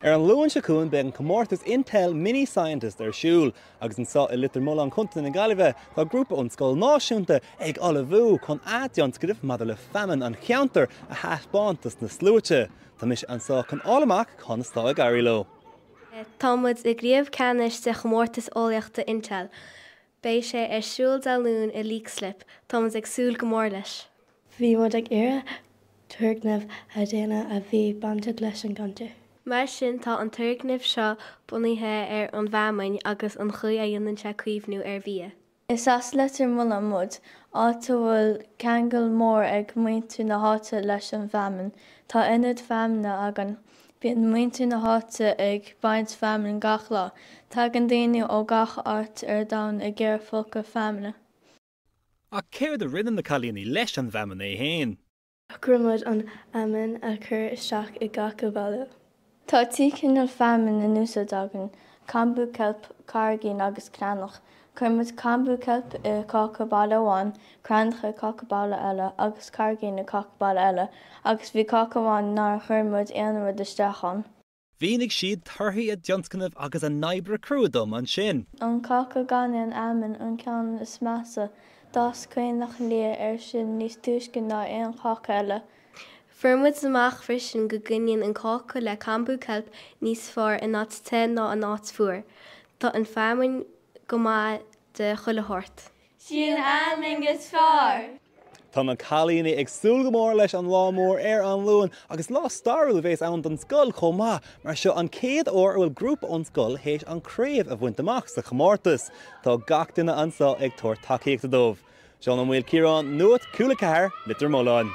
Ar an Luan seo chugainn beidh an comórtas Intel Mini Scientist ar siúl agus anseo i Leitir Mealláin, Co. na Gaillimhe tá grúpa ón Scoil Náisiúnta ag ullmhú chun a dtionscnamh maidir le feamainn an cheantair a thaispeáint dos na sluaite. Tá mise anseo chun fháil amach conas tá ag éirí leo. Tá muid i gcraobh ceannais de chomórtas eolaíochta Intel. Beidh sé ar siúl Dé Luain i Leixlip. Tá muid ag súil go mór leis. Bhí muid ag iarraidh turgnamh a dhéanamh a bhí bainteach leis an gceantar. Mar sin tá an turgnamh seo bunaithe ar an bhfeamainn agus an chaoi a dhéanann sé caomhnú ar bhia. Is as Leitir Mealláin muid, áit a bhfuil ceangal mór ag muintir na háite leis an bhfeamainn. Tá ionad feamainne againn. Bíonn muintir na háite ag baint feamainn gach lá. Tagann daoine ó gach áit ar domhan ag iarraidh folcadh feamainne. Ach céard a rinne na cailíní leis an bhfeamainn é fhéin? Shocraigh muid an fheamainn a chur isteach i gcáca baile. Tá 3 chineál feamainn in úsáid againn, cambú ceilp, carraigín agus cranach. Chuir muid cambú ceilp i cáca baile amháin, cranach i cáca baile eile agus carraigín i cáca baile eile agus bhí cáca amháin nár chuir muid aon rud isteach ann. Mhínigh siad torthaí a dtionscnaimh agus a n-oibre crua dom ansin. An cáca gan aon fheamainn an ceann is measa. D'fhás caonach liath air sin níos túisce ná aon cháca eile. Fuair muid amach freisin go gcoinníonn an cáca le cambú ceilp níos fearr in áit te ná in áit fuar. Tá an feamainn go maith do chuile shórt. Sí an fheamainn is fearr! Tá na cailíní ag súil go mór leis an lá mór ar an Luan agus lá stairiúil a bhéas ann don scoil chomh maith mar seo an chéad uair a bhfuil grúpa ón scoil théis an craobh a bhaint amach sa chomórtas. Tá gach duine anseo ag tabhairt tacaíochta dóibh. Seán Ó Maoilchiaráin, Nuacht Cúla 4, Leitir Mealláin.